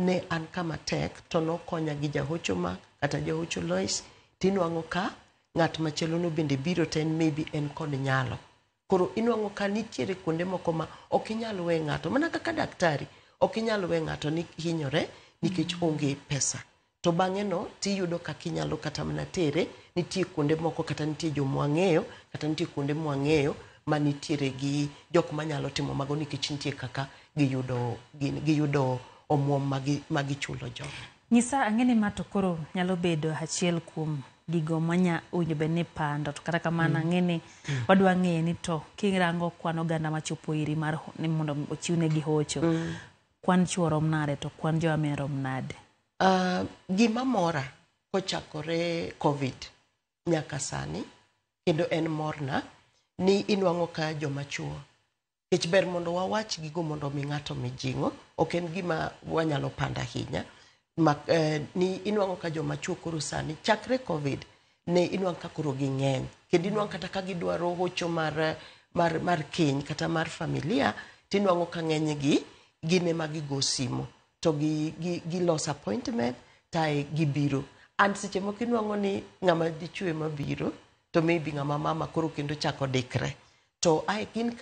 Ne an kama tek to nokonya gi jahocho ma kata jahocho Lois, tinwang'o ka ng'at machielo no bende biro to en maybe en kod nyalo. Koro inwang'o ka nitiere kuonde moko ma ok inyal we ng'ato, mana kaka daktari, ok inyal we ng'ato ni hinyore nikech onge pesa. To bang'e no tiyudo kaka inyalo kata mana tere, nitie kuonde moko kata nitie jomwang'eyo, kata nitie kuonde mwang'eyo manitiere gi jok manyalo timo mago nikech nitie kaka giyudo, giyudo omuom magichulo jogo. Nyisa, ang'e ni ma to koro nyalo bedo achiel kuom gigo manya owinjo bed ni pando, to kata kamano ang'e ni wadwa ng'eyo ni to kirango kwan oganda machopo iri mar ni mondo ochiwnegi hocho, kwan chuo rom nade to kwan joma mine rom nade? Gima mora kochakore COVID nyaka sani, kendo en morna, ni inwang'o ka joma chuo, nikech ber mondo wawach gigo mondo mi ng'ato mijing'o, ok en gima wanyalo pando ahinya. Ni inwang'o ka joma chuo koro sani, chakre COVID, ne inwang'o ka koro ging'eny. Kendo inwang'o kata ka gidwaro hocho mar keny kata mar familia, tinwang'o ka ng'enygi gin ema gigo simo. To gi los appointment, tae gibiro. And seche moko inwang'o ni ng'ama dichuo ema biro, to maybe ng'ama mama koro kendo chako dikre. To ae gin